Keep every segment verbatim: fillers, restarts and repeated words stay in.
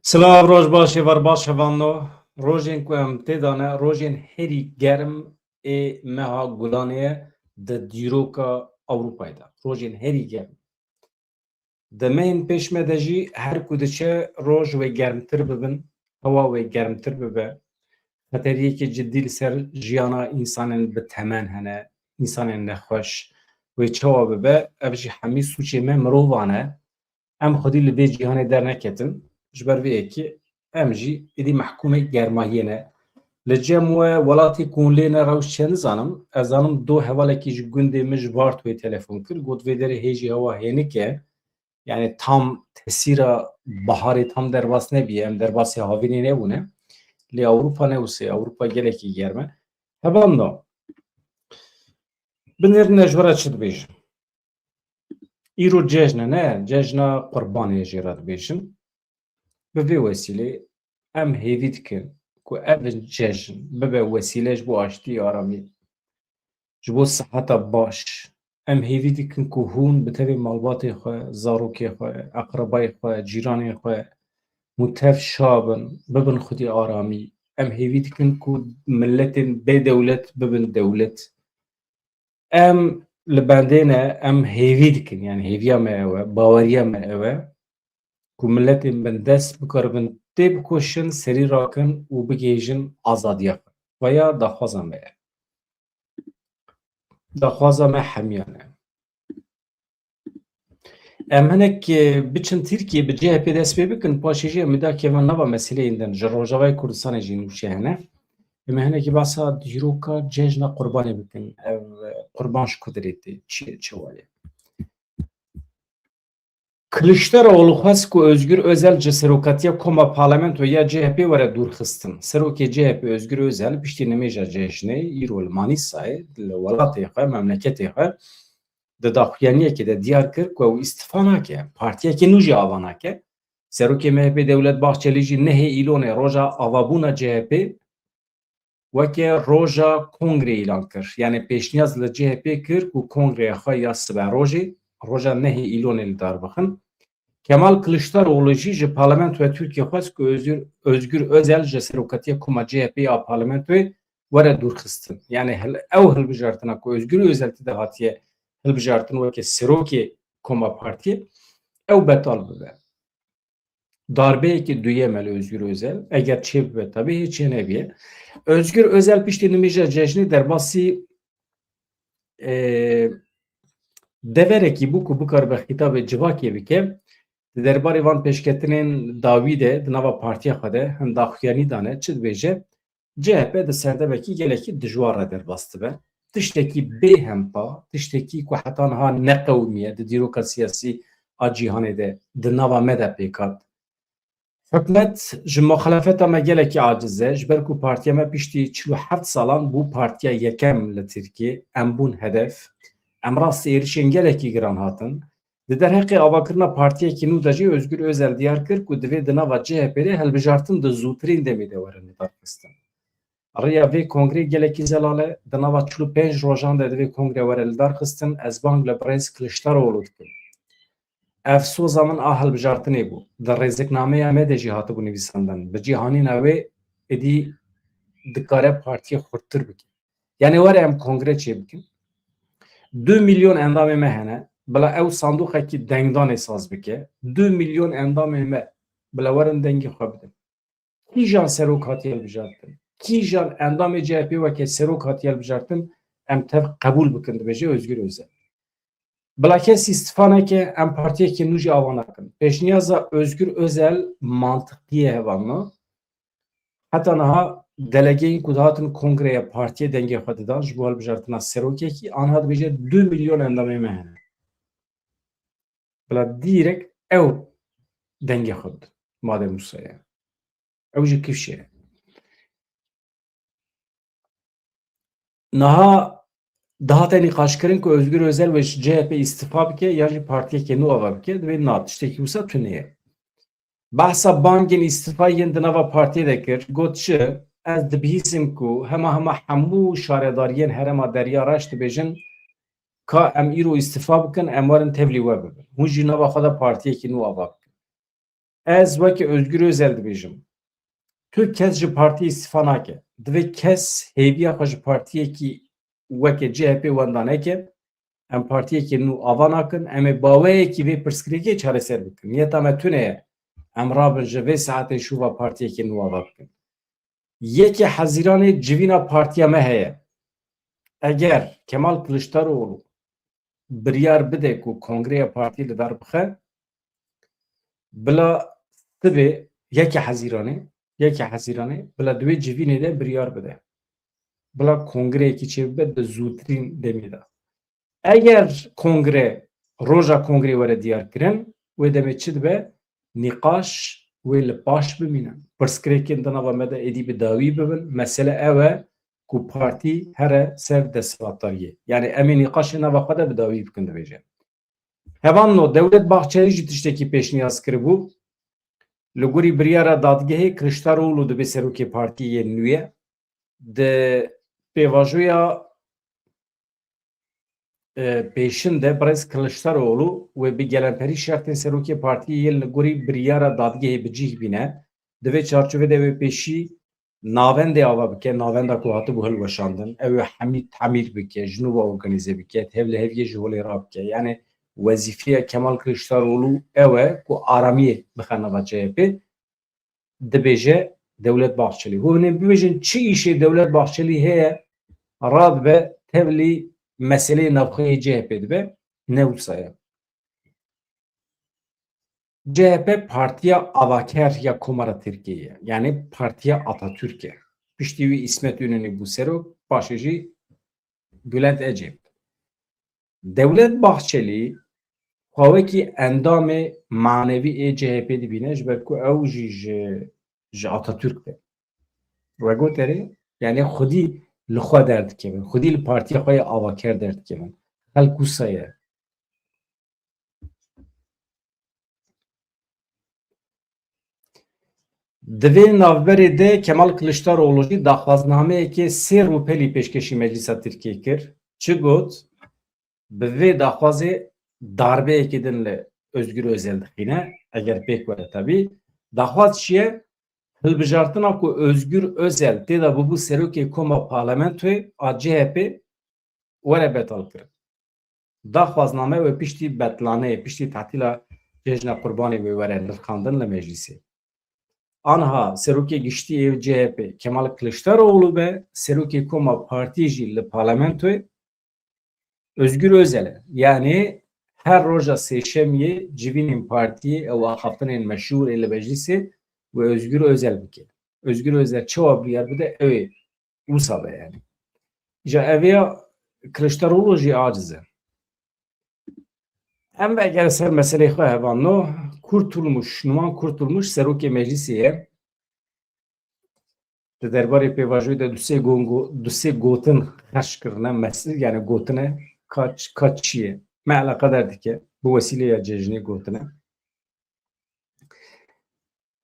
Silav, roj baş, êvar baş, hevano. Rojên ku em tê de ne, rojên herî germ ê meha Gulanê ye di dîroka Ewropayê de. Rojên herî germ. Di mehên pêş me de jî her ku diçe roj wê germtir bibin, hewa wê germtir bibe. Xeteriyekê cidî li ser jiyana însanên bi temen hene, însanên nexweş. Wê çawa bibe? Ev jî hemî sûcê me mirovan e. Em xwedî li vê cîhanê derneketin. Ji ber vê yekê em jî êdî mehkûmê germahiyê ne. Li cem we welatê ku hûn lê ne rewş çi ye nizanim. Ez zanim do hevalekî ji gundê min ji Vartoyê telefon kir. Got vê derê hê jî hewa hênik e. Yani tam tesîra baharê tam derbas nebiye. Em derbasê havînê nebûne. Lê Ewropa ne wisa ye. Ewropa gelekî germ e. Hevando. Binêrine ji we re çi dibêjim? Îro cejn e, ne? Cejna Qurbanê jê re dibêjin. Bi vê wesîlê em hêvî dikin ku ev cejn bibe wesîle ji bo aştî, aramî, ji bo siheta baş. Em hêvî dikin ku hûn bi tevê malbatê xwe, zarokê xwe, eqrebayê xwe, cîranên xwe, hûn tev şa bin, bibin xwedî aramî. Em hêvî dikin ku miletên bê dewlet bibin dewlet. Em li bendê ne, em hêvî dikin, yani hêviya me ew e, baweriya me ew e ku miletên bindest bikaribin têbikoşin, serî rakin û bigihêjin azadiya xwe. Veya daxwaza me ye. Daxwaza me hemiyan e. Em hinek, e, biçin Tirkiye, bi C H P dest pê bikin, paşê jî em ê dakevin nava meseleyên din. Ji Rojavayê Kurdistanê jî nûçe hene. Em ê hinekî behsa dîroka cejna Qurbanê bikin. Ev, e, Qurban ji ku derê tê, çi, çi waye? Kiliçdaroğlu xwest ku Özgür Özel ji serokatiya koma parlamentoyê ya C H P were dûrxistin. Serokê C H P Özgür Özel piştî nimêja cejnê îro li Manîsayê, li welatê xwe, memleketê xwe, di daxuyaniyekê de diyar kir ku ew îstifa nake, partiyekê nû jî ava nake. Serokê M H P Dewlet Bahçelî jî nehê Îlonê roja avabûna C H P weke roja kongrê îlan kir. Yani pêşniyaz li C H P kir ku kongreya xwe ya siberojê, roja nehê Îlonê li dar bixin. Kemal Kiliçdaroğlu jî ji parlamentoya Tirkiye xwest ku Özgür, Özgür Özel ji serokatiya koma C H P ya parlamentoyê were dûrxistin. Yani hil-, ew hilbijartina ku Özgür Özel tê de hatiye hilbijartin weke serokê koma partiyê, ew betal bibe. Darbeyekî duyem e li Özgür Özel. Eger çêbibe, tabii hê çênebiye. Özgür Özel piştî nimêja cejnê derbasî, e, deverekî bû ku bikaribe xîtabê civakê bike. Di derbarê van pêşketinên dawî de di nava partiya xwe de hin daxuyanî dane, çi dibêje? C H P di serdemekî gelekî dijwar re derbas dibe. Tiştekî bêhempa, tiştekî ku heta niha neqewimiye di dîroka siyasî a cîhanê de, di nava me de pêk hat. Hikûmet ji muxalefeta me gelekî aciz e, ji ber ku partiya me piştî çil û heft salan bû partiya yekem li Tirkiyê, em bûn hedef. Em rastî êrişên gelekî giran hatin. Di derheqê avakirina partiyekî nû de jî Özgür Özel diyar kir ku divê di nava C H P de hilbijartin di zûtirîn demê de werin lidarxistin. Rêya vê kongrê gelekî zelal e. Di nava çil û pênc rojan de divê kongre were lidarxistin. Ez bang li birêz Kiliçdaroğlu dikim. Ev soza min a hilbijartinê bû. Di rêziknameya me de jî hatibû nivîsandin. Bi cîhanîna wê êdî dikare partiyê xurttir bike. Yani were em kongre çêbikin. Du milyon endamê me hene. Bila ew sanduqekî dengdanê saz bike. Du milyon endamê me bila werin dengê xwe bidin. Kîjan serok hatiye hilbijartin? Kîjan endamê C H P weke serok hatiye hilbijartin? Em tev qebûl bikin, dibêje Özgür Özel. Bila kes îstifa neke, em partiyekê nû jî ava nakin. Pêşniyaza Özgür Özel mantiqî ye, hevalno. Heta niha delegeyên ku dihatin kongreya partiyê dengê xwe didan ji bo hilbijartina serokekî, aniha dibêje du milyon endamê me hene. Bila dîrek ew dengê xwe bidin. Madê Mûsayê. Ew jî kifşê ye. Niha dihate nîqaşkirin ku Özgür Özel wê ji C H P îstifa bike yan jî partiyekê nû ava bike, divê na tiştekî wisa tune ye. Behsa bangên îstifa yên di nava partiyê de kir, got çi? Ez dibihîsim ku hema hema hemû şaredariyên herêma Derya Reş dibêjin, ka em îro îstifa bikin, em werin tevlî we bibin. Hûn jî nava xwe de partiyekî nû ava bikin. Ez weke Özgür Özel dibêjim. Tu kes ji partiyê îstifa nake. Divê kes hêviya xwe ji partiyekî weke C H P wenda neke. Em partiyekê nû ava nakin. Em ê baweyekî vê pirsgirêkê çareser bikin. Niyeta me tune ye. Em rabin ji vê saetê şûva partiyekê nû ava bikin. Yekê Hezîranê civîna partiya me heye. Eger Kemal Kiliçdaroğlu biryar bide ku kongreya partiyê li dar bixe, bila sibê yekê Hezîranê, yekê Hezîranê bila di wê civînê de biryar bide. Bila kongreyekî çêbibe di zûtirîn demê de. Eger kongre, roja kongrê were diyar kirin, wê demê çi dibe? Nîqaş wê li paş bimînin. Pirsgirêkên di nava me de êdî bi dawî bibin. Mesele ew e ku partî here ser desthilatdariyê. Yani em ê nîqaşê nava xwe de bi dawî bikin, dibêje. Hevalno, Dewlet Bahçeli jî tiştekî pêşniyaz kiribû. Li gorî biryara dadgehê Kiliçdaroğlu dibe serokê partiyê yên nû ye. Di pêvajoya, e, pêşin de birêz Kiliçdaroğlu wê bi gelemperî şertên serokê partiyê yên li gorî biryara dadgehê bi cih bîne. Di vê çarçovê de wê pêşî navendê ava bike, navenda ku hatibû hilweşandin, ew ê hemî temîr bike, ji nû ve organîze bike, hevliheviyê ji holê rabike. Yani wezîfeya Kemal Kiliçdaroğlu ew e ku aramiyê bixe nava C H P, dibêje Dewlet Bahçeli. Hûn ê bibêjin çi îşê Dewlet Bahçeli heye, radibe tevlî meseleyê navxwe yê C H P dibe, ne wisa ye. C H P partiya avaker ya Komara Tirkiyê ye. Yani partiya Atatürk e. Piştî wî Îsmet Înönü bû serok, paşê jî Bülent Ecep. Dewlet Bahçeli xwe wekî endamê manevî ê C H P dibîne, ji ber ku ew jî ji, ji Atatürk be. We got erê, yani xwedî li xwe derdikevin, xwedî li partiya xwe ya avaker derdikevin. Xelk wisa ye. Di vê navberê de Kemal Kiliçdaroğlu jî daxwaznameyekê sê rûpelî pêşkêşî Meclisa Tirkiyê kir. Çi got? Bi vê daxwazê darbeyekê din li Özgür Özel dixîne, eger pêk were tabî. Daxwaz çi ye? Hilbijartina ku Özgür Özel tê de bibû serokê koma parlamentoyê a C H P were betal kirin. Daxwazname wê piştî betlaneyê, piştî tetîla cejna Qurbanê wê were nirxandin li meclîsê. Anha serokê giştî yê C H P Kemal Kiliçdaroğlu be, serokê koma partiyê jî li parlamentoyê Özgür Özel e. Yani her roja sêşemiyê civînên partiyê ew axaftinên meşhûr ê li meclîsê wê Özgür Özel bike. Özgür Özel çawa biryar bide ew ê wisa be yani. Îja ev ya Kiliçdaroğlu jî aciz e. Em vegere ser meselê xwe hevalno. Kurtulmuş, Numan Kurtulmuş serokê meclîsê ye. Di derbarê pêvajoyê de du sê gongo, du sê gotin xerc kirine, mesel, yani gotine, ka, ka çi ye? Me eleqedar dike, bi wesîleya cejnê gotine.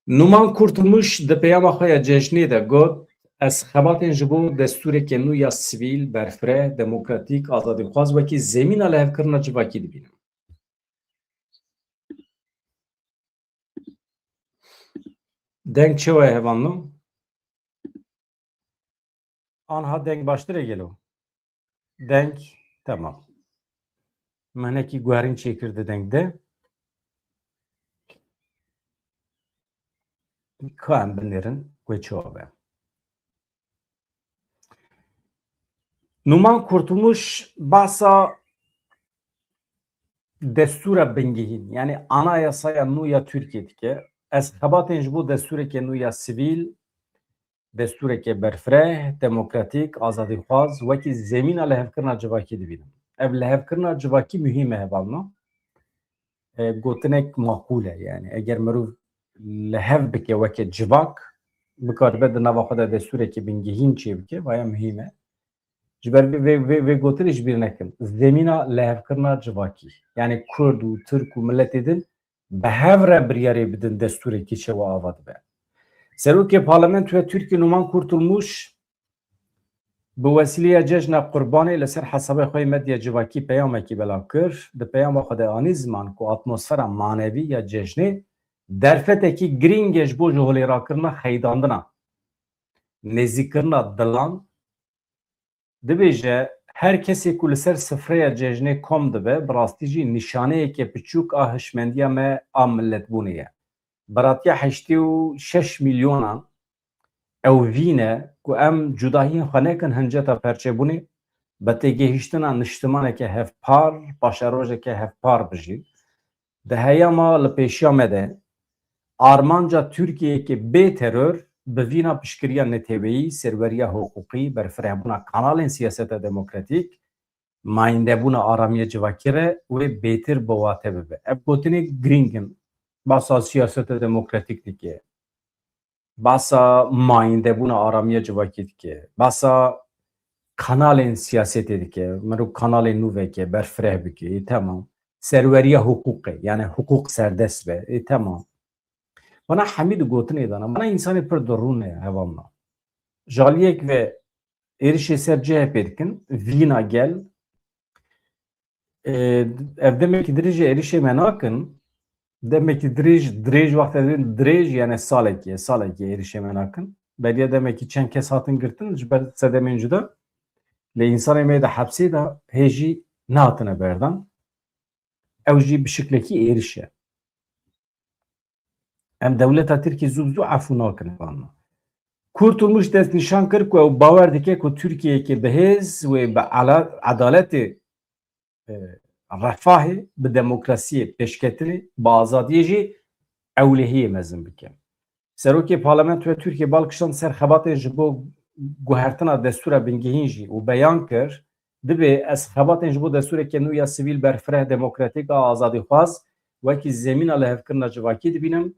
Numan Kurtulmuş di peyama xwe ya cejnê de got, ez xebatên ji bo destûreke nû ya sivîl, berfireh, demokratîk, azadîxwaz wekî zemîna lihevkirina civakî dibînim. Deng çawa ye hevalno? Anha deng baştir e gelo? Deng, tamam. Me hinekî guherîn çêkir di deng de. Ka em binêrin wê çawa be. Numan Kurtulmuş bahsa destûra bingehîn, yani anayasaya nû ya Tirkiyê dike. Ez xebatên ji bo destûreke nû ya sivîl, destûreke berfireh, demokratîk, azadîxwaz, wekî zemîna lihevkirina civakî dibînim. Ev lihevkirina civakî muhîm e hevalno. E, gotinek maqûl e, yani eger mirov li hev bike weke civak, bikaribe di nava xwe de destûrekî bingehîn çêbike, vaya muhîm e. Ji ber vê, vê, vê, vê gotinê ji bîr nekin. Zemîna lihevkirina civakî. Yani Kurd û Tirk û miletê din bi hev re biryarê bidin destûrekî çawa ava dibe. Serokê Parlamentoya Tirkiyê Numan Kurtulmuş bi wesîleya cejna Qurbanê li ser hesabê xwe yê medya civakî peyamekî belav kir. Di peyama xwe de anî ziman ku atmosfera manevî ya cejnê Derfetekî girîng e ji bo ji holêrakirina xeydandina, nêzîkkirina dilan. Dibêje, her kesê ku li ser sifreya cejnê kom dibe, bi rastî jî nîşaneyeke piçûk a hişmendiya me a miletbûnê ye. Biratiya heştê û şeş milyonan ew vî ne ku em cudahiyên xwe nekin hinceta perçebûnê, bi têgihiştina niştimaneke hevpar, paşerojeke hevpar bijîn. Di heyama li pêşiya me de armanca Tirkiyeyeke bê teror bi vîna piştgiriya neteweyî, serweriya hiqûqî, berfirehbûna kanalên siyaseta demokratîk, mayîndebûna aramiya civakî re wê bêtir bi wate bibe. Ev gotinê girîng in. Basa siyaseta demokratîk dike. Basa mayîndebûna aramiya civakî dike. Basa kanalên siyasetê dike. Mirov kanalên nû veke, berfireh bike. Ê, temam. Serweriya hiqûqê. Yani hiqûq serdest be. Ê, temam. Bana hemî di gotinê de ne. Bana însanê pir dirûn e hevalna. Ji aliyek ve êrişê ser C H P dikin. Vîna gel. Ê, ev demekî dirêj e êrişê me nakin. Demekî dirêj, dirêj wextê dibên dirêj, yani salekê, salekê êrişê me nakin. Beriya demekî çend kes hatin girtin ji ber sedemên cuda. Lê însanê me de hepsê de hê jî nehatine berdan. Ew jî bi şiklekî êriş e. Em dewleta Tirkî zû bi zû efû nakin hevalna. Kurtulmuş destnîşan kir ku ew bawer dike ku Tirkiyeyeke bihêz wê bi ela-, edaletê, e, refahê, bi demokrasiyê, pêşketinê, bi azadiyê jî ewlehiyê mezin bike. Serokê Parlamentoya Tirkiyê bal kişand ser xebatên ji bo guhertina destûra bingehîn jî û beyan kir, dibê ez xebatên ji bo destûreke nû ya sivîl, berfireh, demokratîk a azadîxwaz wekî zemîna lihevkirina civakî dibînim.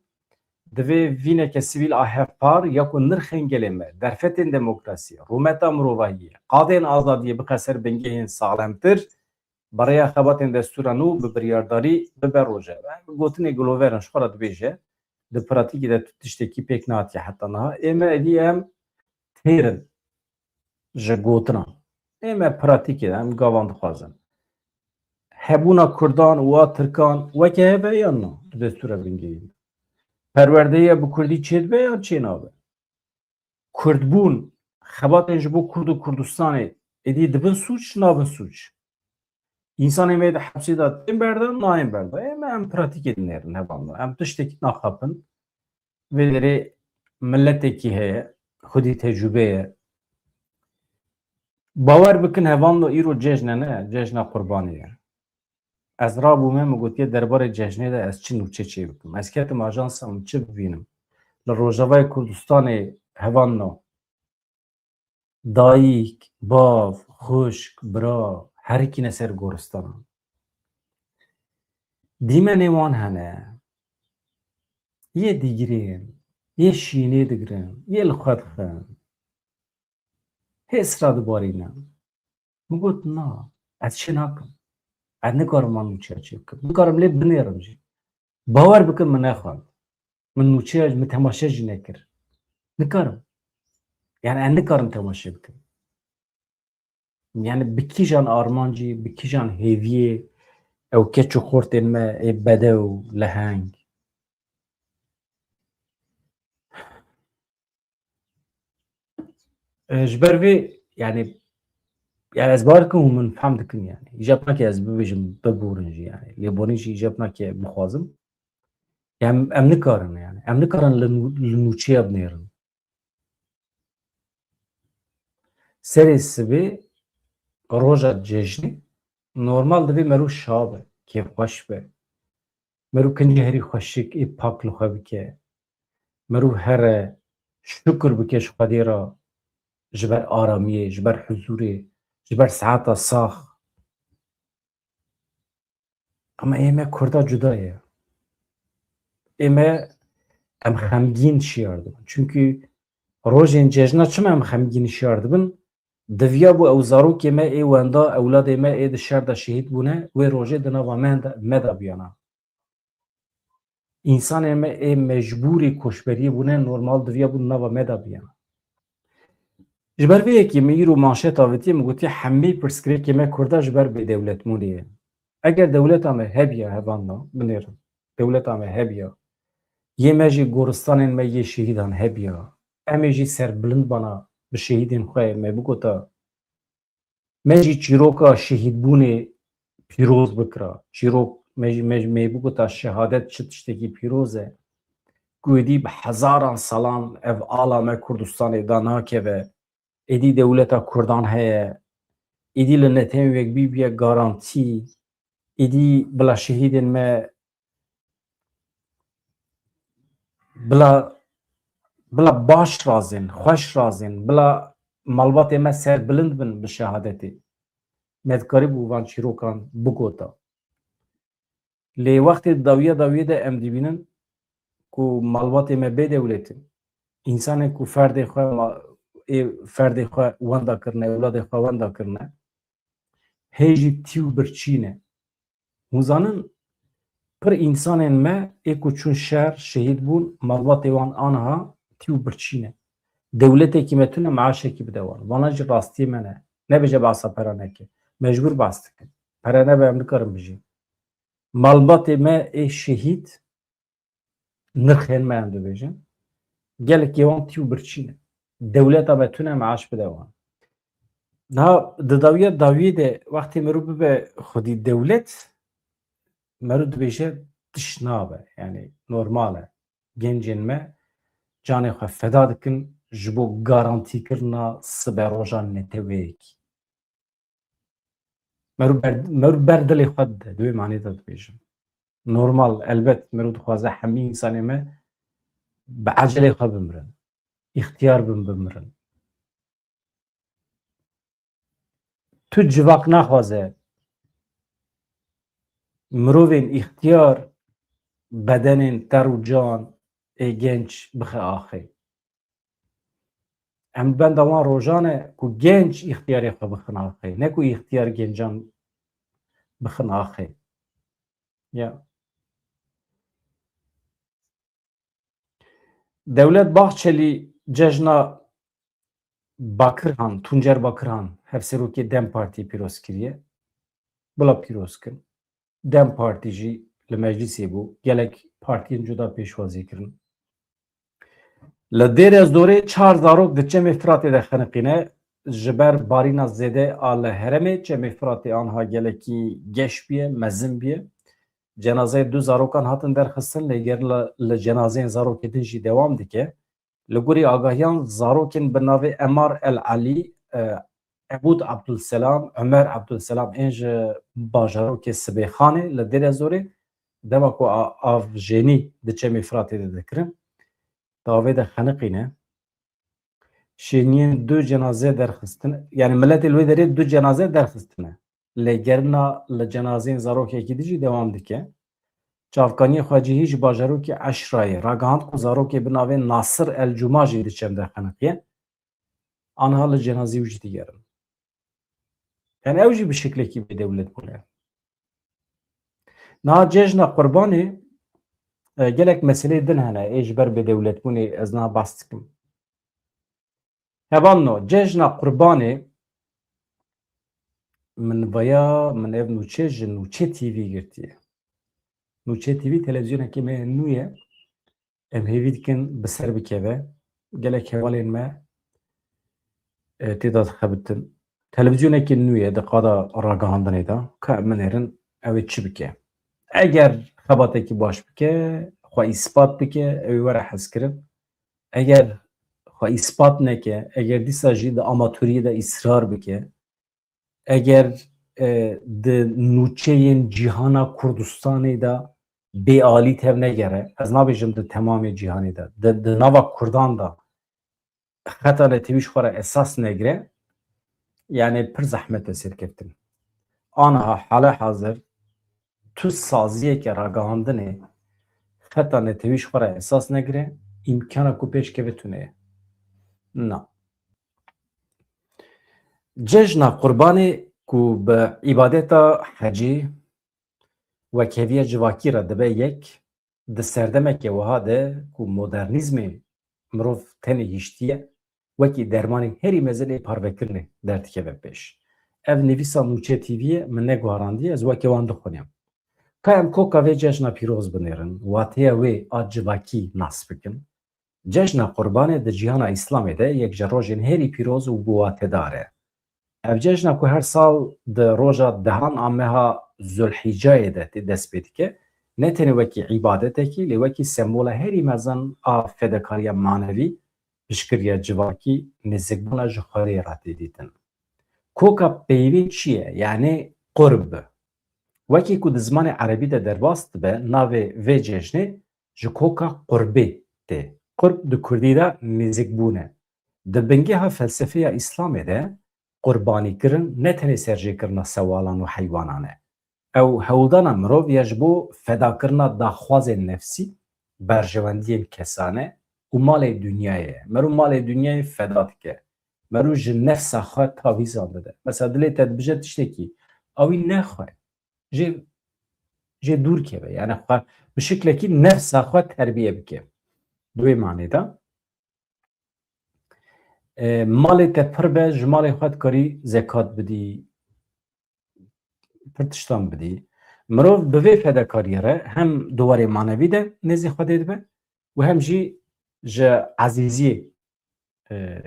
Divê vîneke sivîl a hevpar ya ku nirxên gelê me, derfetên demokrasiyê, rûmeta mirovahiyê, qadên azadiyê bixe ser bingehên saxlemtir, bi rêya xebatên destûra nû bi biryardarî bibe rojeve. Ev gotinê gilover in, ji xwe re dibêje, di pratîkê de tu tiştekî pêk nehatiye heta niha. Ê me êdî em têr in ji gotinan. Ê me pratîkê de em gavan dixwazin. Hebûna Kurdan û a Tirkan weke hev e yan na di destûra bingehîn de? Perwerdeya bi Kurdî çêdibe yan çênabe? Kurdbûn, xebatên ji bo Kurd û Kurdistanê êdî dibin sûc, nabin sûc? Însanê me di hepsê de tên berdan, nayên berdan. Ê me em pratîkê dinêrin hevalno. Em tiştekî naxapin. Vê derê miletekî heye, xwedî tecrûbe ye. Bawer bikin hevalno, îro cejne ne, cejna Qurbanê ye. Ez rabûme, min gotiye derbarê cejnê de ez çi nûçe çê bikim. Ez ketim ajansa min çi bibînim. Li Rojavayê Kurdistanê hevalno, dayik, bav, xwişk, bira, herikîne ser goristanan. Dîmenê wan hene. Yê digirên, yê şînê digirin, yê li xwe dixin. Hê sira dibarîne. Min got, na, ez çê nakim. Ez nikarim wan nûçeya çê bikim. Nikarim lê binêrim jî. Bawer bikin, min nexwend. Min nûçeya, min temaşe jî nekir. Nikarim. Yani ez nikarim temaşe bikim. Yani bi kîjan armancî, bi kîjan hêviyê ew keç û xortên me ê bedew, leheng. E, ji ber vê, yani, yani ez bawer dikim hûn min fehm dikin yani. Îcab nake ez bibêjim, biborin jî yani. Lêborîn jî îcab nake bixwazim. Yani em nikarin yani. Em nikarin li nû-, li nûçeya binêrin. Serê sibê roja cejnê normal divê mero şa be, kêfxweş be. Mero kincê herî xweşik ê pak li xwe bike. Mero here şukir bike ji Xwedê re ji ber aramiyê, ji ber huzûrê, ji ber saeta sax. Ama ê me Kurda cuda ye. Ê me em xemgîn şiyar dibin. Çünkü rojên cejna çima em xemgîn şiyar dibin? Diviya bû ew zarokê me ê wenda, ewladê me ê di şer de şehîd bûne, wê rojê di nava me de, me de biyana. Însanên me ê mecbûrî koçberiyê bûne, normal diviya bû nava me de biyana. Ji ber vê yekê min îro manşet avêtiye, min gotiye hemî pirsgirêkê me Kurda ji ber bêdewletbûnê ye. Eger dewleta me hebiya, hevalno, binêrin. Dewleta me hebiya. Yê me jî goristanên me yê şehîdan hebiya. Em ê jî serbilind bana bi şehîdên xwe me bigota. Me jî çîroka şehîdbûnê pîroz bikira. Çîrok me jî me, me bigota şehadet çi tiştekî pîroz e. Ku êdî bi hezaran salan ev ala me Kurdistanê da nakeve. Êdî dewleta Kurdan heye. Êdî li netewên wekbî bûye garantî. Êdî bila şehîdên me bila, bila baş razên, xweş razên, bila malbatê me serbilind bin bi şehadetê. Me dikarîbû van çîrokan bigota. Lê wextê di dawiya dawiyê de em dibînin ku malbatê me bê dewlet in. Însanên ku ferdê xwe ma-, ê ferdê xwe wenda kirine, ewladê xwe wenda kirine, hê jî tî û birçî ne. Hûn zanin, pir însanên me ê ku çûn şer, şehîd bûn, malbatê wan aniha tî û birçî ne. Dewletekî me tune meaşekî bide wan. Vana jî rastiyê me ne. Nebêje behsa pera neke. Mecbûr behs dikin. Pere nebe em nikarin bijîn. Malbatê me ê şehîd nirxên me em dibêjin. Gelekî wan tî û birçî ne. Dewleta me tune meaş bide wan. Niha di dawiya dawiyê de wextê merû bibe xwedî dewlet, merû dibêje tişt nabe. Yanî normal e. Gencên me canê xwe feda dikin ji bo garantîkirina siberoja neteweyekî. Merû ber, merû ber dilê xwe dide, di wê manê de dibêjim. Normal, elbet merû dixwaze hemî însanê me bi ecelê xwe bimirin. Îxtiyar bin bimirin. Tu civak naxwaze mirovên îxtiyar bedenên ter û can ê genç bixe axê. Em benda wan rojan e ku genc îxtiyarê xwe bixin axê, ne ku îxtiyar gencan bixin axê. Ya. Dewlet Bahçelî cejna Bakirhan, Tuncer Bakirhan, hevserokê DEM Partî pîroz kiriye. Bila pîroz kin. DEM Partî jî li meclîsê bû. Gelek partiyên cuda pêşwazî kirin. Li Dêrezorê çar zarok di Çemê Firatê de xeniqîne. Ji ber barîna zêde a li herêmê Çemê Firatê anha gelekî geş bûye, mezin bûye. Cenazeyê du zarokan hatin derxistin, lê ger li, li cenazeyên zarokê din jî dewam dike. Li gorî agahiyan, zarokên bi navê Emar El Elî, e, Ebûd Abdulselam, Omer Abdulselam ên ji bajarokê Sibêxanê li Dêrezorê, dema ku a-, avjenî di Çemê Firatê de dikirin, di avê de xeniqîne. Şêniyên du cenaze derxistine, yanî miletê li wê derê du cenaze derxistine. Lêgerina li cenazeyên zarokekî din jî dewam dike. Çavkaniyê xwecihî ji bajarokê Eşrayê ragihand ku zarokê bi navê Nasir El Cuma jî di Çem de xeniqiye. Aniha li cenazeyê wî jî digerin. Yani ew jî bi şeklekî bêdewlet bûne. Niha cejna Qurbanê, e, gelek meseleyê din hene, ê ji ber bêdewletbûnê ez niha behs dikim. Hevalno, cejna Qurbanê min vaya, min ev nûçe ji Nûçe T V girtiye. Nûçe T V televîzyonekê me nû ye. Em hêvî dikin bi ser bikeve. Gelek hevalên me, e, tê de dixebitin. Televîzyonekê nû ye di qada ragihandinê de. Ka em binêrin, ew ê çi bike? Eger xebatekî baş bike, xwe îspat bike, ew ê were hezkirin. Eger xwe îspat neke, eger dîsa jî di amatoriyê de îsrar bike, eger, e, di nûçeyên cîhana Kurdistanê de bêalî tev negere, ez nabêjim di temamê cîhanê de, di, di nava Kurdan de xeta netewî ji xwe re esas negire, yani pir zehmet e sêrkeftin. Aniha hale hazir tu saziyeke ragihandinê xeta netewî ji xwe re esas negire, îmkana ku pêş keve tune ye. Na. Cejna Qurbanê ku bi îbadeta hecî wekheviya civakî re dibe yek, di serdemeke wiha de ku modernîzmê mirov tenê hiştiye, wekî dermanê herî mezin ê parvekirinê derdikeve pêş. Ev nivîsa Nûçe T V'yê min neguharandiye, ez weke wan dixwînim. Ka em koka vê cejna pîroz binêrin, wateya wê a civakî nas bikin. Cejna Qurbanê di cîhana Îslamê de yek ji rojên herî pîroz û biwatedar e. Ev cejna ku her sal di roja dehan a meha Zulhîcayê de tê dest pê dike, ne tenê wekî îbadetekî, lê wekî sembola herî mezin a fedakariya manevî, piştgiriya civakî, nêzîkbûna ji Xwedê re tê dîtin. Koka peyvê çi ye? Yanî qurb. Wekî ku di zimanê erebî de derbas dibe, navê vê cejnê ji koka qurbê tê. Qurb di kurdî de nêzîkbûn e. Di bingeha felsefeya Îslamê de qurbanîkirin ne tenê serjêkirina sewalan û heywanan e. Ew hewldana mirov ya ji bo fedakirina daxwazên nefsî, berjewendiyên kesane û malê dinyayê ye. Mero malê dinyayê feda dike. Mero ji nefsa xwe tavîzan dide. Mesela dilê te dibije tiştekî, ew î nexwe. Jê, jê dûr keve. Yani xwe bi şiklekî nefsa xwe terbiye bike. Di wê manê de, e, malê te pir be, ji malê xwe dikarî zekat bidî, pir tiştan bidî. Mirov bi vê fedakariyê re hem di warê manevî de nêzî Xwedê dibe û hem jî ji ezîziyê, e,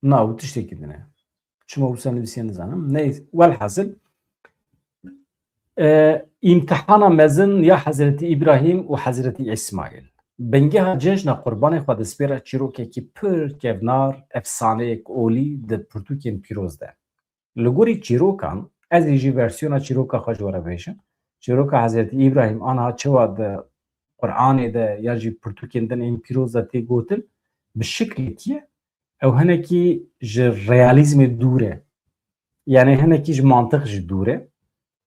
na û tiştekî din e. Çima wisa nivîsiye nizanim. Neyse, welhasil, e, îmtihana mezin ya Hezretî Îbrahîm û Hezretî Îsmaîl. Bingeha cejna Qurbanê xwe dispêre çîrokekî pir kevnar, efsaneyek olî di pirtûkên pîroz de. Li gorî çîrokan, ez ê jî versiyona çîroka xwe ji we re bêjim. Çîroka Hezretî Îbrahîm aniha çawa di Qur'anê de ya jî pirtûkên din ên pîroz de tê gotin, bi şiklekî ye, ew hinekî ji realîzmê dûr e. Yani hinekî ji mantiq jî dûr e.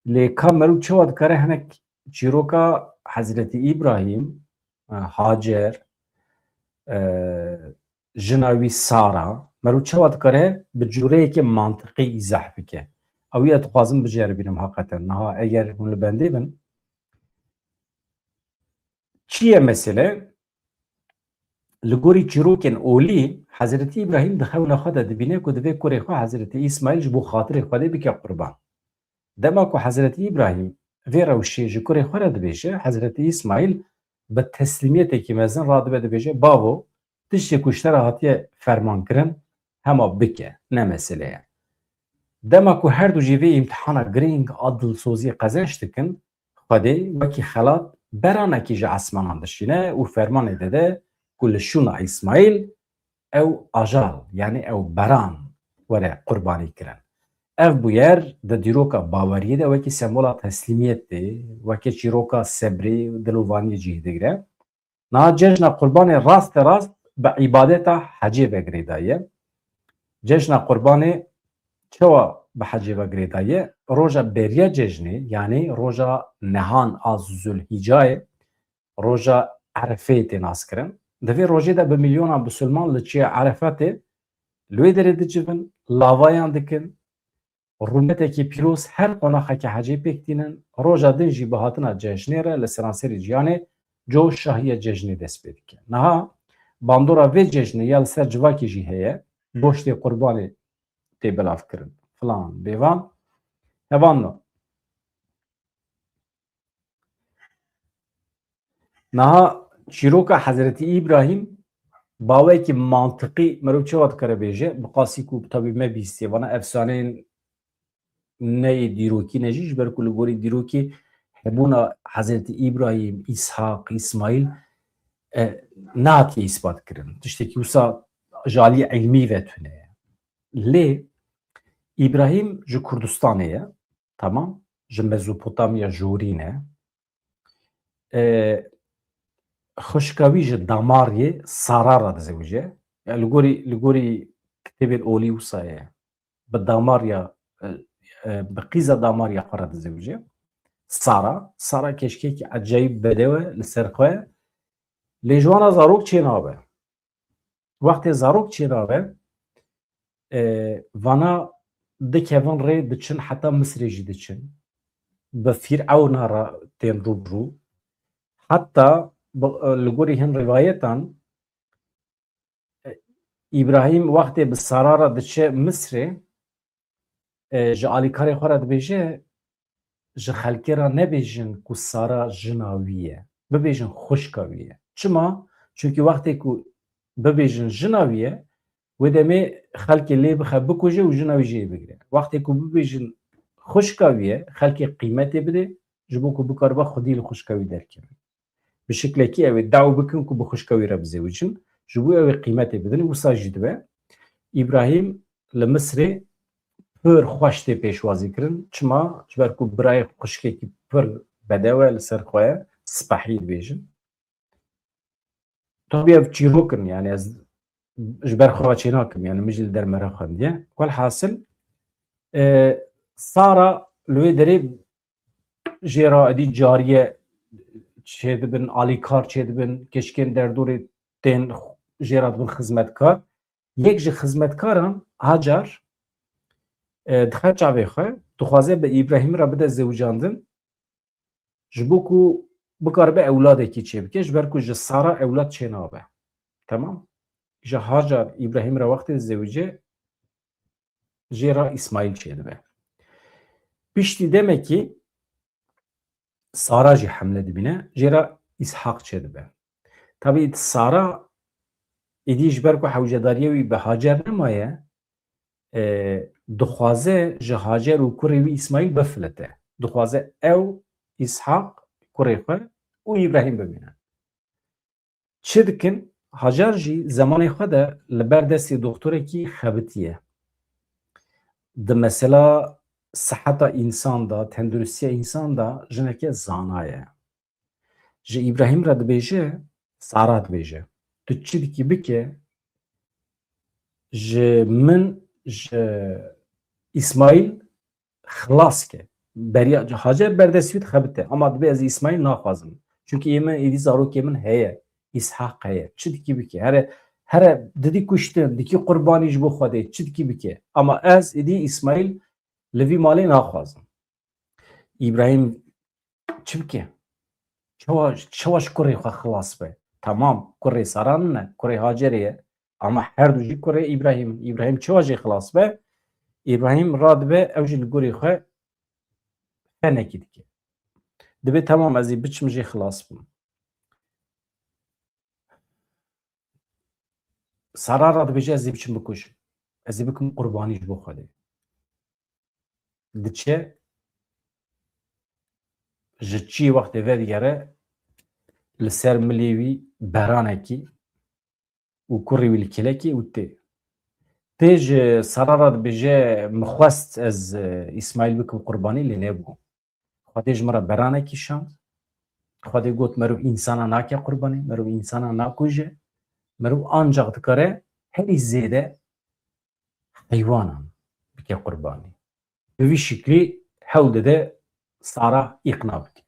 Lê ka meriv çawa dikare hinek çîroka Hezretî Îbrahîm, e, Hacer, e, jina wî Sara, meriv çawa dikare bi cûreyekê mantiqî îzah bike? Ew ya dixwazim biceribînim heqeten. Niha eger hûn li bendê bin, çi ye mesele? Li gorî çîrokên olî, Hezretî Îbrahîm di xewna xwe de dibîne ku divê kurê xwe Hezretî Îsmaîl ji bo xatirê Xwedê bike qurban. Dema ku Hezretî Îbrahîm vê rewşê ji kurê xwe re dibêje, Hezretî Îsmaîl bi teslîmiyetekî mezin radibe dibêje, Bavo, tiştê ku ji te re hatiye fermankirin, hema bike, ne mesele ye. Dema ku her du jî vê îmtihana girîng a dilsoziyê qezenc dikin, Xwedê wekî xelat beranekî ji esmanan dişîne û fermanê dide ku li şûna Îsmaîl ew ajal, yanî ew beran were qurbanî kirin. Ev bûyer di dîroka baweriyê de wekî sembola teslîmiyetê, wekî çîroka sebrê û dilovaniyê cih digire. Niha cejna Qurbanê raste rast bi îbadeta hecê ve girêdaye. Cejna Qurbanê çawa bi hecê ve girêdaye? Roja beriya cejnê, yanî roja nehan a Zulhîcayê, roja Erefeyê tê naskirin. Di vê rojê de bi milyonan bisilman li çiya Erefatê li wê derê dicivin, lavayan dikin, rûmetekî pîroz her qonaxeke hecê pêk tînin, roja din jî bi hatina cejnê re li seranserî cîhanê coş şahiya cejnê dest pê dike. Niha bandora vê cejnê ya li ser civakê jî heye, goştê qurbanê tê belavkirin, filan, bêvan, hevan no. Niha çîroka Hezretî Îbrahîm bawekî mantiqî meriv çawa dikare bêje? Bi qasî ku tabî me bîstiye, vana efsaneyên ne yê dîrokî ne jî, ji ber ku li gorî dîrokê hebûna Hezretî Îbrahîm, Îshaq, Îsmaîl, e, nehatiye îspat kirin. Tiştekî wisa ji aliyê ilmî ve tune ye. Lê Îbrahîm ji Kurdistanê ye, tamam, ji Mezopotamya jorîn e. E, xwişka wî ji damariyê Sara re dizewije. Ya li gorî, li gorî kitêbên olî wisa ye. Bi damariya, e, e, bi qîza damariya xwe re dizewije. Sara, Sara keşkekî ecayîb bedew e li ser xwe. Lê ji wana zarok çênabe. Wextê zarok çênabe, e, vana dikevin rê diçin, heta Misirê jî diçin. Bi Fîrewna re tên rû bi rû. Heta bi, e, li gorî hin rivayetan, e, Îbrahîm wextê bi Sara re diçe Misirê, e, ji alîkarê xwe re dibêje, ji xelkê re nebêjin ku Sara jina wî ye. Bibêjin xwişka wî ye. Çima? Çunkî wextê ku bibêjin jina wî ye, wê demê xelkê lê bixe bikuje û jina wî jê bigire. Wextê ku bibêjin xwişka wî ye, xelkê qîmetê bide, ji bo ku bikaribe xwedî li xwişka wî derkeve. Bi şiklekî ew ê daw bikin ku bi xwişka wî re bizewicin. Ji bo ew ê qîmetê bidin, wisa jî dibe. Îbrahîm li Misrê pir xweş tê pêşwazî kirin. Çima? Ji ber ku birayê xwişkekî pir bedew e, li ser xwe ye, spehî dibêjin. Tabî ev çîrok in, yani ez ji ber xwe çê nakim, yani min jî li derme re xwendiye. Welhasil, e, Sara li wê derê jê re êdî cariye çêdibin, alîkar çêdibin, keçikên derdorê tên jê re dibin xizmetkar. Yek ji xizmetkaran Hacar, e, dixe çavê xwe, dixwaze bi Îbrahîm re bide zewicandin, ji bo ku bikaribe ewladekî çêbike, ji ber ku ji Sara ewlad çênabe. Temam? Ji Hacar Îbrahîm re wextê dizewicê, jê re Îsmaîl çêdibe. Piştî demekî Sara jî hemle dibîne, jê re Îshaq çêdibe. Tabî Sara êdî ji ber ku hewcedariyê wî bi Hacer nemaye, e, dixwaze ji Hacer û kurê wî Îsmaîl bifilite. Dixwaze ew, Îshaq, kurê xwe û Îbrahîm bimîne. Çi dikin? Hacer jî zemanê xwe de li ber destê doktorekî xebitiye. Di mesela siheta însan de, tenduristiya însan de jineke zana ye. Ji Îbrahîm re dibêje, Sara dibêje, tu çi dikî bike, ji min, ji Îsmaîl xilas ke. Beriya Hacer berdestî wî dixebite. Ama dibê ez Îsmaîl naxwazim. Çunkî ê min êdî zarokê min heye. Îshaq heye. Çi dikî bike? Here, here didî kuştin, dikî qurbanî ji bo Xwedê. Çi dikî bike? Ama ez êdî Îsmaîl li vî malê naxwazim. Îbrahîm çi bike? Çawa, çawa ji kurê xwe xilas be? Temam, kurê Sara nine, kurê Hacerê ye. Ama her du jî kurê Îbrahîm in. Îbrahîm çawa jê xilas be? Îbrahîm radibe, ew jî li gorî xwe fenekî dike. Dibê, temam, ez ê biçim jê xilas bim. Sara radibêje, ez ê biçim bikujim. Ez ê bikim qurbanî ji bo Xwedê. Diçe, ji çiyê wextê vedigere, li ser milê wî beranekî û kurê wî li kêlekê û tê. Tê ji Sara re dibêje, min xwest ez, e, Îsmaîl bikim qurbanî, lê nebû. Xwedê ji min re beranekî şand. Xwedê got, meriv însana nake qurbanî, meriv însana nakuje. Meriv ancax dikare herî zêde heywanan bike qurbanî. Bi vî şiklî hewl dide Sara îqna bike.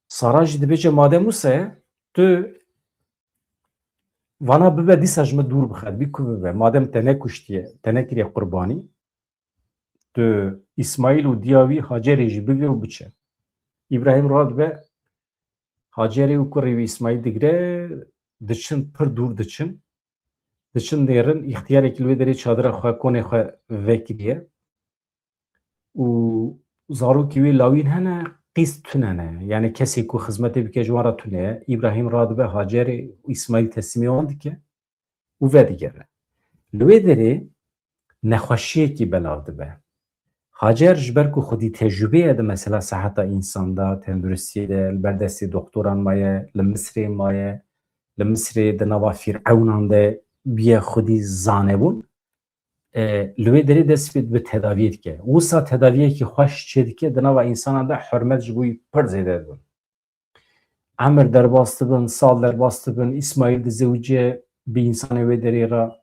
Sara jî dibêje, madem wisa ye, tu vana bibe, dîsa ji min dûr bixe, bî ku bibe. Madem te nekuştiye, te nekiriye qurbanî, tu Îsmaîl û diya wî Hacerê jî bigire û biçe. Îbrahîm radibe, Hacerê û kurê wî Îsmaîl digire, diçin, pir dûr diçin. Diçin nêrin, îxtiyarekî li wê derê çadira xwe, konê xwe vekiriye. Û zarokî wê lawîn hene, qîz tune ne. Yani kesê ku xizmetê bike ji wan re tune ye. Îbrahîm radibe Hacerê û Îsmaîl teslîmê wan dike û vedigere. Li wê derê nexweşiyekî belav dibe. Hacer ji ber ku xwedî tecrûbê ye di mesela seheta însan de, tenduristiyê de, li ber destê doktoran maye, li Misrê maye, li Misrê di nava fîrewnan de bûye xwedî zanebûn, e, li wê derê dest pê bi tedaviyê dike. Wisa tedaviyekî xweş çê dike, di nava însanan de hurmet ji bo wî pir zêde dibin. Emir derbas dibin, sal derbas dibin, Îsmaîl dizewice bi însanê wê derê re,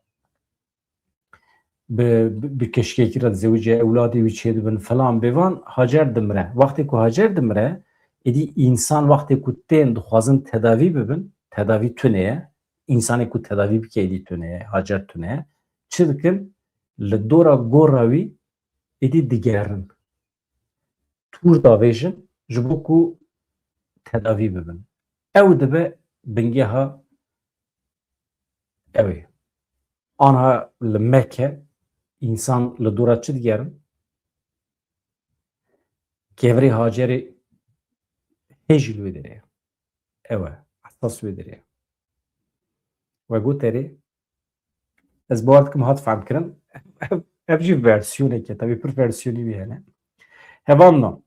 bi, bi, bi keçikekî re dizewice, ewladê wî çêdibin filan. Bêvan Hacer dimire. Wextê ku Hacer dimire, êdî însan wextê ku tên dixwazin tedavî bibin, tedavî tune ye. Însanê ku tedavî bike êdî tune ye, Hacer tune ye. Çi dikin? Li dora gora wî êdî digerin. Tûr davêjin ji bo ku tedavî bibin. Ew dibe bingeha ew ê. Anha li Mekke însan li dora çi digerin? Kevirê Hacerê hê jî li wê derê ye. Ew e. Esas wê derê ye. We got erê. Ez bawer dikim hat fehmkirin. Ev, ev jî versiyoneke, tabii pir versiyonî wî hene. Hevalno.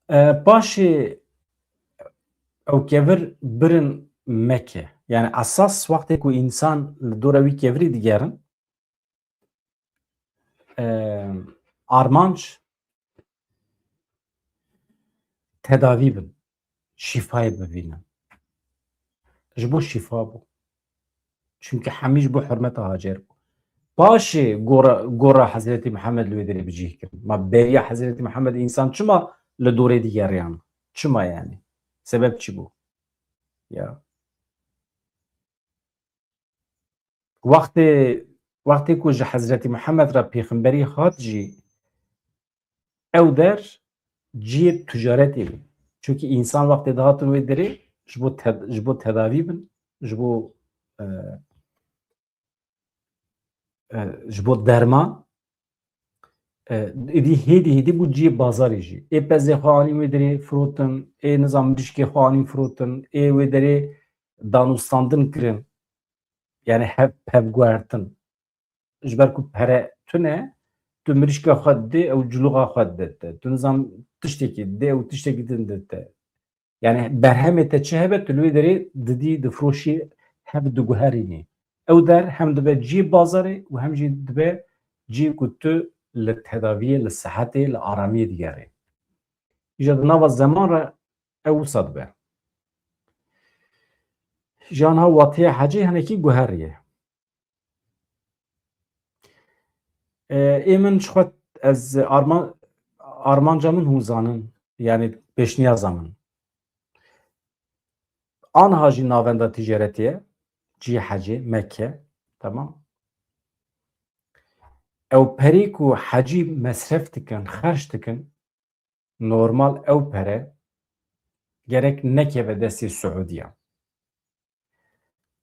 E, paşê ew kevir birin Mekke. Yani esas wextê ku însan li dora wî kevirî digerin, e, armanc tedavî bin, şîfayê bivînin. Ji bo şîfa bû. Çimkî hemî ji bo hurmeta Hacer bû. Paşê gora, gora Hezretî Mihemed li wê derê bi cih kirin. Ma beriya Hezretî Mihemed însan çima li dorê digeriyan? Çima yani? Sebep çi bû? Ya. Wextê, wextê ku ji Hezretî Mihemed re pêxemberî hat jî, ew der cihê ticaretê bû. Çunkî însan wextê dihatin wê derê ji bo te-, ji bo tedavî bin, ji bo, e, e, ji bo derman, e, êdî hêdî hêdî bû cihê bazarê jî. Ê pezê xwe anîn wê derê firotin, ê nizam mirîşkê xwe anîn firotin, ê wê derê danûstandin kirin. Yani hev, hevguhertin. Ji ber ku pere tune, tu mirîşka xwe didê, ew cilûxa xwe dide te. Tu nizam tiştekî didê, ew tiştekî din dide te. Yani berhemê te çi hebe, tu li wê derê didî, difiroşî, hev diguherînî. Ew der hem dibe cihê bazarê û hem jî dibe cihê ku tu li tedaviyê, li sihetê, li aramiyê digerî. Îja di nava zeman re ew wisa dibe. Ji niha watiya hecê hinekî guheriye. E, ê min ji xwe, ez arma-, armanca min hûn zanin, yani pêşniyaza min. Anha jî navenda ticaretê ye, cihê hecê, Mekke, tamam. Ew perî ku hecî mesref dikin, xerc dikin, normal ew pere gerek nekeve destê Siûdiya.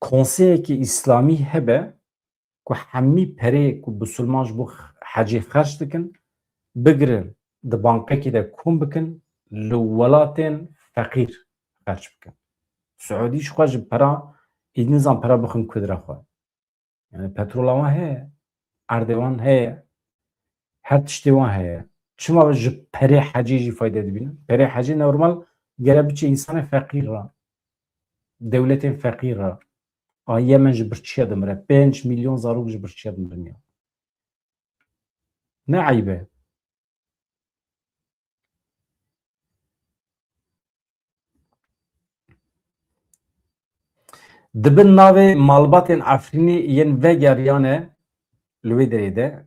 Konseyekî îslamî hebe ku hemî perê ku bisilman ji bo hecê xerc dikin, bigirin di bankekê de kom bikin, li welatên feqîr xerc bikin. Siûdî ji xwe ji pera, êdî nizan pera bixin kudra xwe. Yani petrola wan heye, erdê wan heye, her tiştê wan heye. Çima ji perê hecê jî fayde dibînin? Perê hecê normal gere biçe însanê feqîr re, dewletên feqîr re. A Yemen ji birçiya dimire. Pênc milyon zarok ji birçiya dimirin ya. Ne eyb e? Di bin navê malbatên Efrînê yên vegeriyane li wê derê de,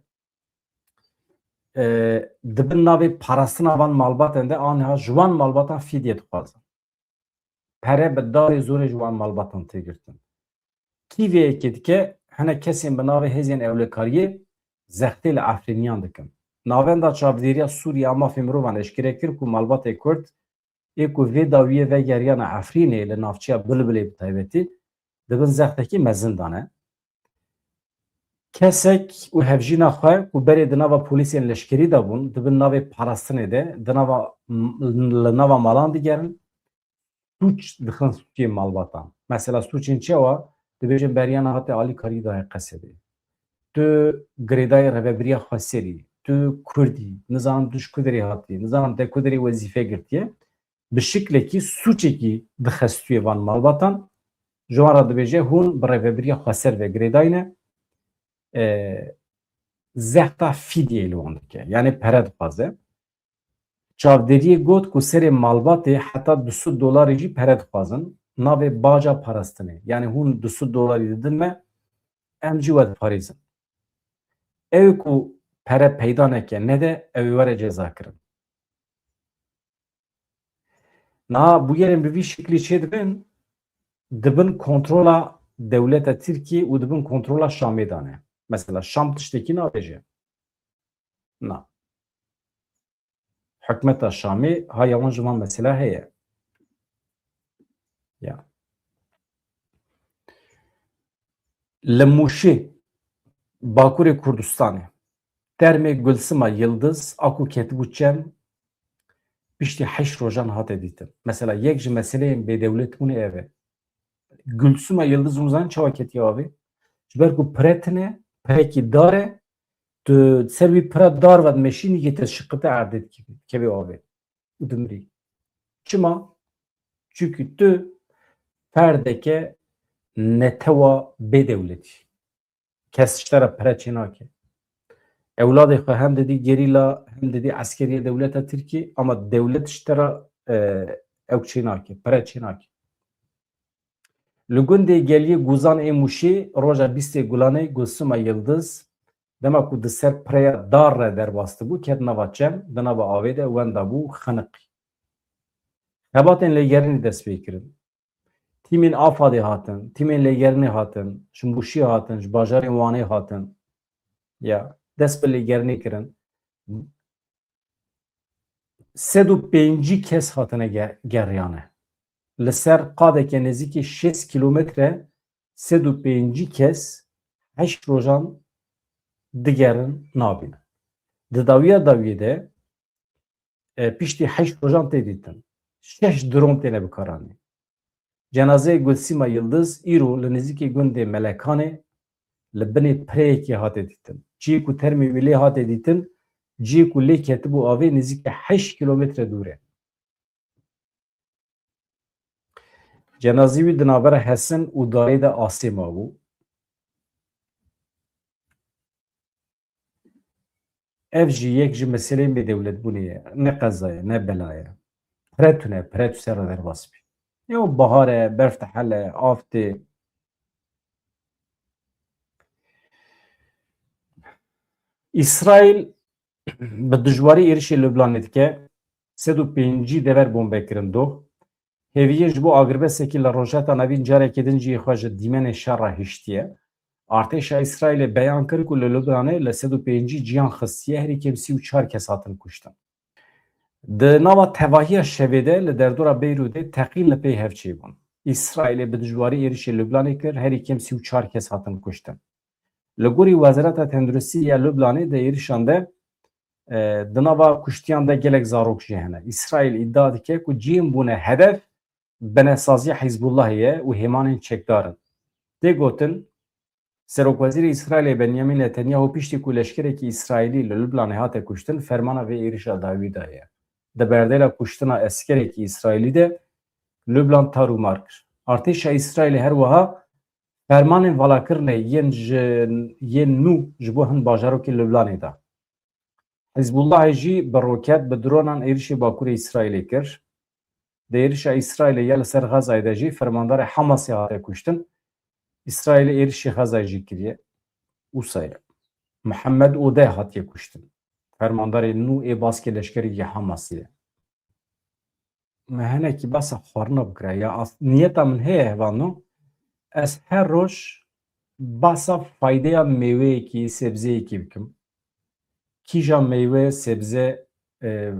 e, di bin navê parastina van malbatên de aniha ji wan malbatan fîdye dixwazin. Pere bi darê zorê ji wan malbatan tê girtin. Kî vê yekê dike, hinek kesên bi navê hêzên ewlekariyê zextê li Efrîniyan dikin. Navenda Çavdêriya Sûriye a Mafê Mirovan eşkere kir ku malbatê Kurd ê ku vê dawiyê vegeriyane Efrînê li navçeya Bilbilê bi taybetî di bin zextekî mezin de ne. Kesek û hevjîna xwe ku berê di nava polîsên leşkerî de bûn, di bin navê parastinê de, di nava, li nava malan digerin, sûc dixin sûcê malbatan. Mesela sûcên çawa? Dibêjin beriyana hate alîkarî dayê Qesedê. Tu girêdayê rêvebiriya Xweserî, tu Kurdî, nizanim tu ji ku derê hatî, nizanim te ku derê wezîfe girtiye. Bi şiklekî sûcekî dixestûye van malbatan, ji wan re dibêje, hûn bi rêvebiriya Xweser ve girêdayî ne, e, zexta fîdyeyê li wan dike. Yani pere dixwaze. Çavdêriyê got ku serê malbatê heta du sed dolarî jî pere dixwazin, navê baca parastinê. Yani hûn du sed dolarî didin me, em jî we diparêzin. Ew ku pere peyda neke, nede, ew ê were cezakirin. Niha bûyerên bi vî şiklî çêdibin, di bin kontrola dewleta Tirkiyê û di bin kontrola Şamê de ne. Mesela Şam tiştekî nabêje. Na. Hikûmeta Şamê haya wan ji van mesela heye. Ya. Li Mûşê Bakurê Kurdistanê. Termê Gulsima Yildiz a ku ketibû çem, piştî heşt rojan hate dîtin. Mesela yek ji meseleyên bêdewletbûnê ev e. Gulsima Yildiz hûn zanin çawa ketiye avê? Ji ber ku pire tune, pirekî dar e, tu ser wî pira dar ve dimeşînî yê te şiqite erdê dikeve, dikeve avê û dimirî. Çima? Çimkî tu ferdeke netewa bêdewletî. Kes ji te re pire çênake. Ewladê xwe hem didî gerîla, hem didî eskeriya dewleta Tirkî, ama dewlet ji te re, e, ew çênake, pire çênake. Li gundê Geliyê Guzan ê Mûşê roja bîstê Gulanê Gulsima Yildiz, dema ku di ser pireya dar re derbas dibû, ket nava çem, di nava avê de wenda bû, xeniqî. Xebatên lêgerînê dest pê kirin. Tîmên AFADê hatin, tîmên lêgerînê hatin, ji Mûşê hatin, ji bajarên Wanê hatin. Ya, dest bi lêgerînê kirin. Sed û pêncî kes hatine ge-, geriyane. Li ser qadeke nêzîkî şêst kîlometre sed û pêncî kes heşt rojan digerin nabînin. Di dawiya dawiyê de, e, piştî heşt rojan tê dîtin. Şeş dron têne bikaranîn. Cenazeyê Gulsîma Yildiz îro li nêzîkî gundê Melekanê li binê pireyekê hate dîtin. Cihê ku termê wî lê hate dîtin, cihê ku lê ketibû avê nêzîkî heşt kîlometre dûr e. Cenazî wî di navbera Hesin û Darê de asê mabû. Ev jî yek ji meseleyên bêdewletbûnê ye. Ne qeza ye, ne bela ye. Pire tune, pire tu ser re derbas bî. Yo, bahar e, berf dihele, av tê. Îsraîl bi dijwarî êrişê Lubnanê dike. Sed û pêncî dever bombe kirin doh. Hêviyê ji bo agirbesekî li Rojheta Navîn carekê din jî xwe ji dîmenê şer re hiştiye. Artêşa Îsraîlê beyan kir ku li Lubnanê li sed û pêncî ciyan xistiye, herî kêm sî û çar kes hatin kuştin. Di nava tevahiya şevê de li derdora Beyrûdê teqîn li pey hev çêbûn. Îsraîlê bi dijwarî êrişê Lubnanê kir, herî kêm sî û çar kes hatin kuştin. Li gorî Wezareta Tenduristî ya Lubnanê di êrişan de, e, di nava kuştiyan de gelek zarok jî hene. Îsraîl îdia dike ku cihên bûne hedef binesaziya Hizbullahê ye û hêmanên çekdar in. Tê gotin, Serokwezîrê Îsraîlê Benyamin Netanyahu piştî ku leşkerekî Îsraîlî li Lubnanê hate kuştin, fermana vê êrişa dawî daye. Di berdêla kuştina eskerekî Îsraîlî de Lubnan tar û mar kir. Artêşa Îsraîlê her wiha fermanên valakirinê yên ji, yên nû ji bo hin bajarokên Lubnanê da. Hizbullahê jî bi roket, bi dronan êrişê bakurê Îsraîlê kir. Di êrişa Îsraîlê ya li ser Xezayê de jî fermandarê Hamasê hate kuştin. Îsraîlê êrişê Xezayê jî kiriye. Wisa ye. Mihemed Odeh hatiye kuştin. Fermandarê nû ê baskê leşkerî yê Hamasê ye. Me hinekî behsa xwarina bikira. Ya as-, niyeta min heye hevano. Ez her roj behsa faydeya mêweyekî, sebzeyekî bikim. Kîja meywe, sebze, e,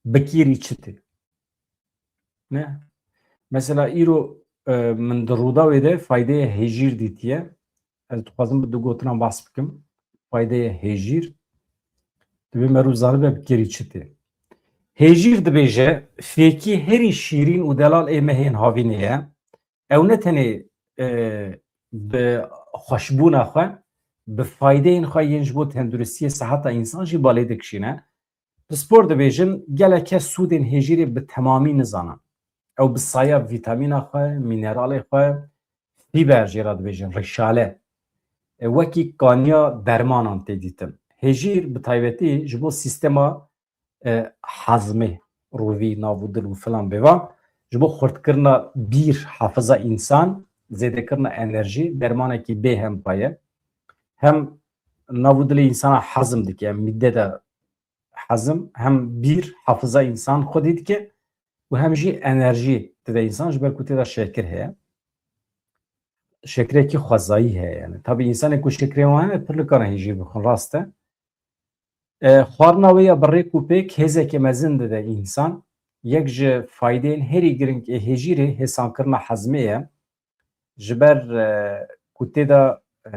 bi kîrî çi tê? Ne? Mesela îro, e, min di Rûdawê de faydeyê hêjîr dîtiye. Ez dixwazim bi du gotinan behs bikim. Faydeyê hêjîr. Divê merû zanibe bi kêrî çi tê. Hêjîr dibêje, fêkî herî şîrîn û delal ê mehên havînê ye. Ew ne tenê, e, bi xweşbûna xwe, bi faydeyên xwe yên ji bo tenduristiyê, seheta însan jî balê dikişîne. Pispor dibêjin, gelek kes sûdên hêjîrê bi temamî nizanin. Ew bi saya vîtamîna xwe, mîneralê xwe, fîber jê re dibêjin, rîşale, e, wekî kaniya dermanan tê dîtin. Hêjîr bi taybetî ji bo sîstema, e, hezmê, rûvî, nav û dil û filan bêvan, ji bo xurtkirina bîr, hafiza însan, zêdekirina enerjî, dermanekî bêhempa ye. Hem nav û dilê însana hezm dike, hem mîde de hezm, hem bîr, hafiza însan xwedî dike û hem jî enerjî dide însan, ji ber ku tê de şekir heye. Şekirekî xwezayî heye yani. Tabî însanên ku şekirê wan hene pir nikane hêjîr bixwin, rast e. E, xwarina wê ya bi rêk û pêk hêzeke mezin dide însan. Yek ji faydeyên herî giring ê hêjîrê hêsankirina hezmê ye. Ji ber, e, ku tê de, e,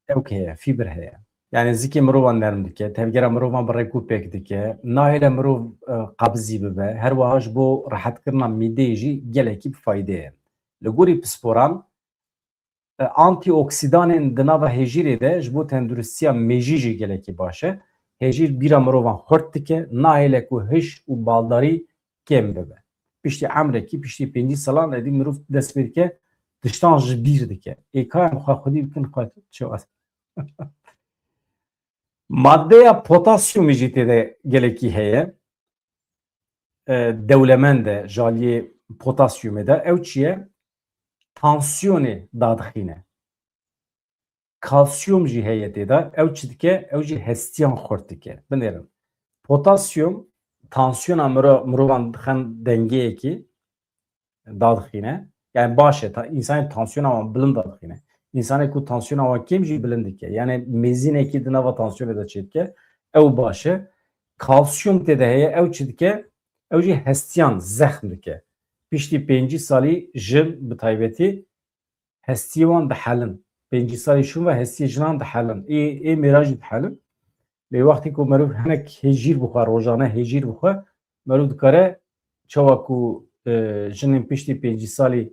ewk heye, fîbr heye. Yani zikê mirovan nerm dike, tevgera mirovan bi rêk û pêk dike, nahêle mirov, e, qebzî bibe, her wiha ji bo rehetkirina mîdeyê jî gelekî bi fayde ye. Li gorî pisporan, e, antîoksidanên di nava hêjîrê de ji bo tenduristiya mêjî jî gelekî baş e. Hêjîr bîra mirovan xurt dike, nahêle ku hiş û baldarî kêm bibe. Piştî emrekî, piştî pêncî salan êdî mirov dest pê dike, tiştan ji bîr dike. Ê ka em xwe xwedî bikin, xwe çi was. Maddeya potasyumê jî tê de gelekî heye. E, dewlemend e ji aliyê potasyumê de. Ew çi ye? Tansiyonê dadixîne. Kalsiyum jî heye tê de. Ew çi dike? Ew jî hestiyan xurt dike. Binêrin. Potasyum tansiyona miro-, mirovan dixin dengeyekî dadixîne. Yani baş e, ta-, însanên tansiyona wan bilind dadixîne. Însanê ku tansiyona wan kêm jî bilind dike. Yani mêzînekî di nava tansiyonê de çêdike. Ew baş e. Kalsiyum tê de heye, ew çi dike? Ew jî hestiyan zexm dike. Piştî pêncî salî jin bi taybetî hestiyê wan dihelin. Pêncî salî şûn ve hestiyê jinan dihelin. Ê, ê mêran jî dihelin. Lê wextê ku meriv hinek hêjîr bixwe, rojane hêjîr bixwe, meriv dikare çawa ku, e, jinên piştî pêncî salî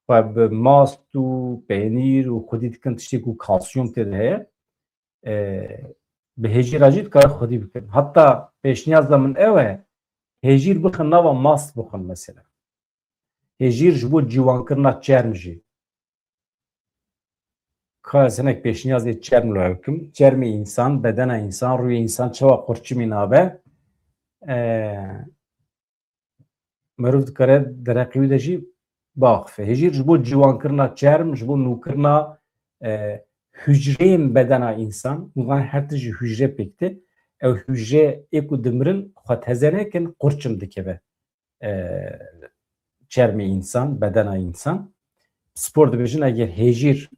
xwe bi mast û peynîr û xwedî dikin tiştê ku kalsiyum tê de heye, e, bi hêjîra jî dikare xwedî bikin. Heta pêşniyaz de min ew e, hêjîr bixin nava mast bixin mesela. Hêjîr ji bo ciwankirina çerm jî. Ka ez hinek pêşniyazê çerm li hev bikim. Çermê însan, bedena însan, rûyê însan çawa qurçimî nabe? E, meriv dikare dereqê wî de jî biaxife. Hêjîr ji bo ciwankirina çerm, ji bo nûkirina, e, hucreyên bedena însan, û van her tişt ji hucre pêk tê. Ew hucre ê ku dimirin xwe teze nekin, qurçim dikeve, e, çermê însan, bedena însan. Spor dibêjin, eger hêjîr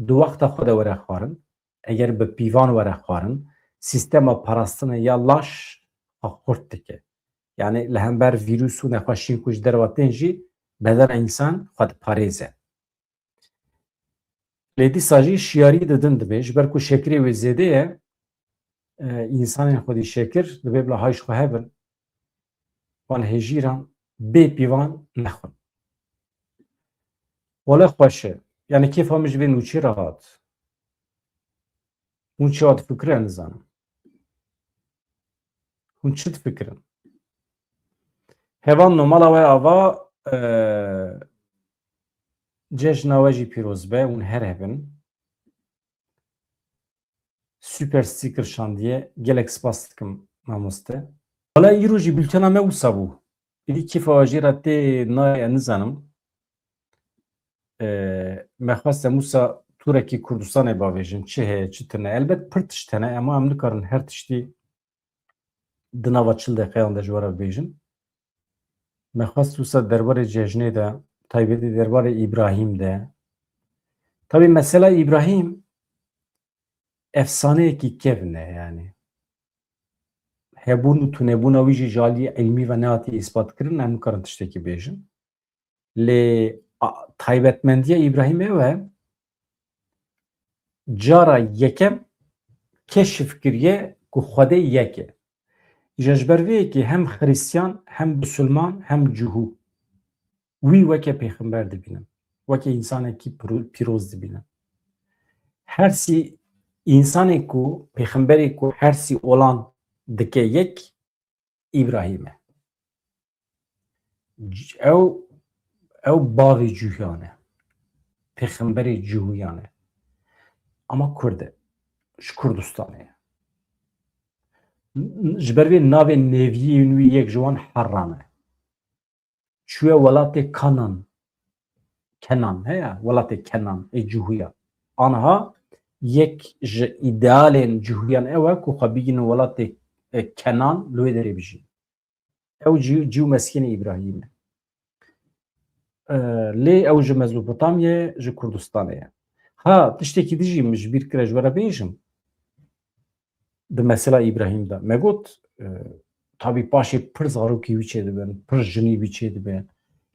di wexta xwe de were xwarin, eger bi pîvan were xwarin, sîstema parastinê ya laş xwe xurt dike. Yani li hember vîrus û nexweşiyên ku ji derve tên jî bedena însan xwe diparêze. Lê dîsa jî şiyarî didin dibê, ji ber ku şekirê wê zêde ye, e, însanên xwedî şekir dibê bila hay ji xwe hebin, wan hêjîran bê pîvan nexwin. Wele xweş e. Yani kêfa min ji vê nûçê re hat. Hûn çawa difikirin, nizanim. Hûn çi difikirin? Hevalno, mala we ava, e, cejna we jî pîroz be, hûn her hebin. Super sticker şandiye. Gelek spas dikim mamoste. Wala îro jî bültena me wisa bû. Êdî kêfa we jê re tê nayê, nizanim. E, me xwest em wisa tûrekî Kurdistanê bavêjin. Çi heye, çi tune. Elbet pir tişt hene, ema em nikarin her tiştî di nava çil deqeyan de ji we re bibêjin. Me xwest wisa derbarê cejnê de, taybetî derbarê Îbrahîm de. Tabî mesela Îbrahîm efsaneyekî kevn e yani. Hebûn û tunebûna wî jî ji alî ilmî ve nehatiye îspat kirin, em nikarin tiştekî bêjin. Lê, a, taybetmendiya Îbrahîm ew e, cara yekem keşif kiriye ku Xwedê yek e. Îja ji ber vê yekê hem Xirîstiyan, hem Bisilman, hem Cihû wî weke pêxember dibînin. Weke însanekî piro-, pîroz dibînin. Her sî însanê ku, pêxemberê ku her sî olan dike yek, Îbrahîm e. C-, ew, ew bavê Cihûyan e. Pêxemberê Cihûyan e. Ama Kurd e. Ji Kurdistanê ye. N-, n-, ji ber vê navê nêviyên wî yek ji wan Herran e. Çûye welatê Kanan. Kenan, heya, welatê Kenan, ê Cihûya. Anha yek ji îdealên Cihûyan ew e ku xwe bigihînin welatê, e, Kenan, li wê derê bijîn. Ew cî, cî û meskenê Îbrahîm e. E, lê ew ji Mezopotamyê, ji Kurdistanê ye. Ha, tiştekî din jî min ji bîr kire ji we re bêjim. Di mesela Îbrahîm de me got, e, tabî paşê pir zarokê wî çêdibin, pir jinî wî çêdibe.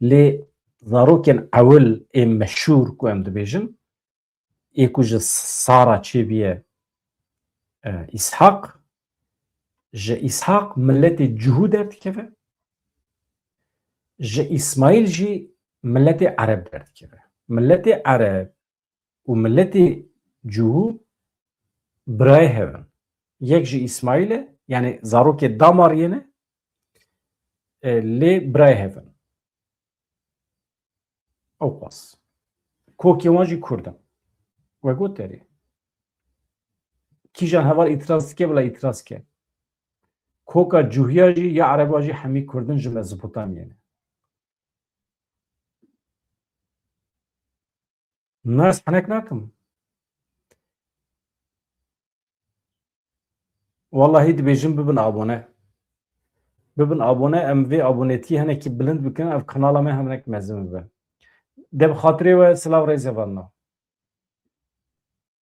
Lê zarokên ewil ên meşhûr ku em dibêjin, ê ku ji Sara çêbûye, e, Îshaq, ji Îshaq miletê Cihû derdikeve, ji Îsmaîl jî miletê Ereb derdikeve. Miletê Ereb û miletê Cihû birayê hev in. Yek ji Îsmaîl e, yanî zarokê damariyê ne, e, lê birayê hev in. Ew qas. Kokê wan jî Kurd in. We got erê. Kîjan heval îtiraz dike, bila îtiraz ke. Koka Cihûya jî ya Ereba jî hemî Kurd in, ji Mezopotamyê ne. Na ez henek nakim. Wallahî dibêjim bibin abone. Bibin abone, em vê abonetiyê hinekî bilind bikin, ev kanala me hinek mezin bibe. De bi xatirê we silav rêzê vanna.